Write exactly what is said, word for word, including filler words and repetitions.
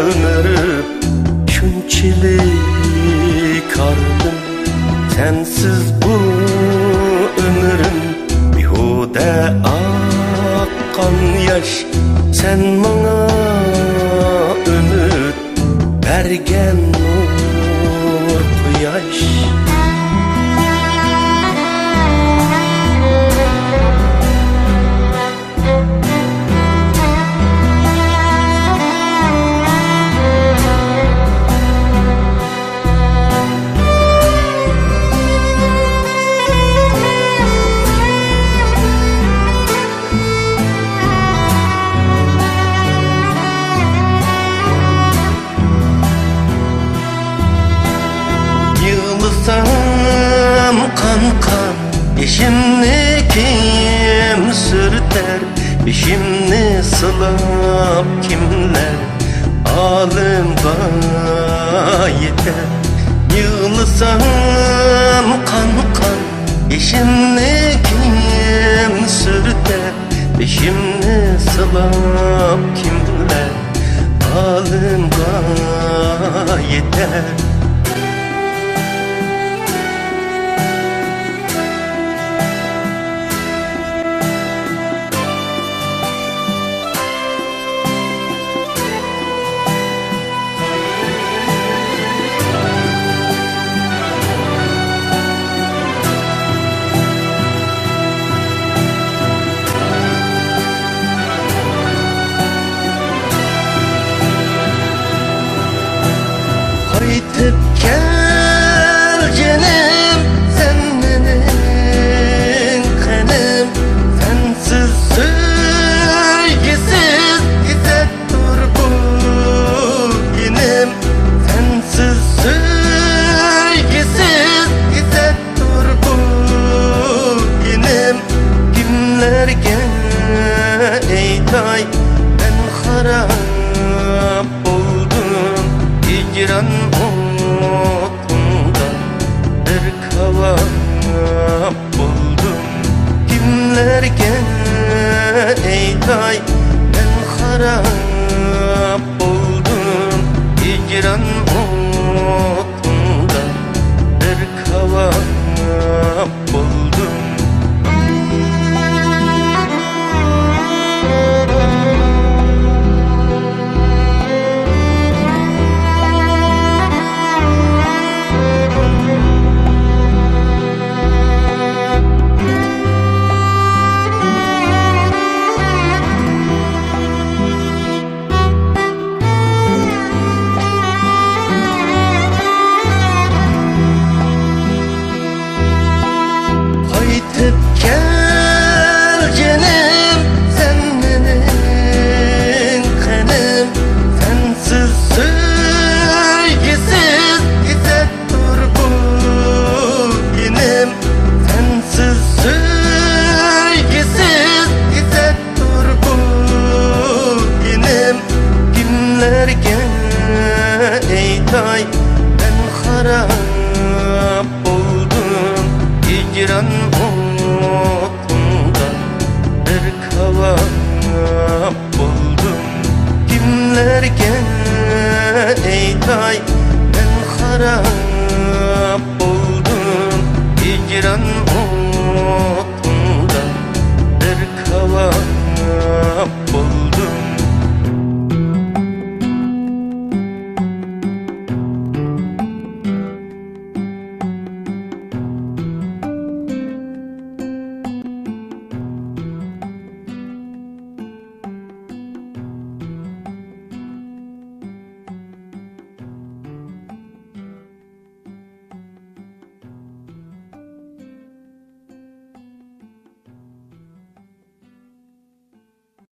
ئۆمرۈم شۇنچىلىك ھاردىم، سەنسىز بۇ ئۆمرۈم بىھۇدە ئاققان ياش. سەن ماڭا ئۈمىد بەرگەن نۇر قۇياش. يىغلىسام قان-قان، بېشىمنى كىم سۈرتەر؟ بېشىمنى سىلاپ كىملەر ئالىمغا يېتەر؟ يىغلىسام قان-قان، بېشىمنى كىم سۈرتەر؟ بېشىمنى سىلاپ كىملەر ئالىمغا يېتەر؟ قايتىپ كەل جېنىم، سەن مېنىڭ قېنىم، سەنسىز سۆيگۈسىز ئىززەتتۇر بۇ جېنىم، سەنسىز سۆيگۈسىز ئىززەتتۇر بۇ جېنىم. كىملەرگە ئېيتاي، مەن خاراب بولدۇم، ھىجران ئوتۇڭدا بىر كاۋاپ بولدۇم. كىملەرگە ئېيتاي، مەن خاراب بولدۇم، ھىجران ئوتۇڭدا بىر كاۋاپ بولدۇم. قايتىپ كەل جېنىم، سەن مېنىڭ قېنىم، سەنسىز سۆيگۈسىز ئىززەتتۇر بۇ جېنىم، سەنسىز سۆيگۈسىز ئىززەت تۇر بۇ جېنىم، كىملەرگە ئېيتاي، مەن خاراب بولدۇم، ھىجران ئوتۇڭدا بىر كاۋاپ بولدۇم. كىملەرگە ئېيتاي، مەن خاراب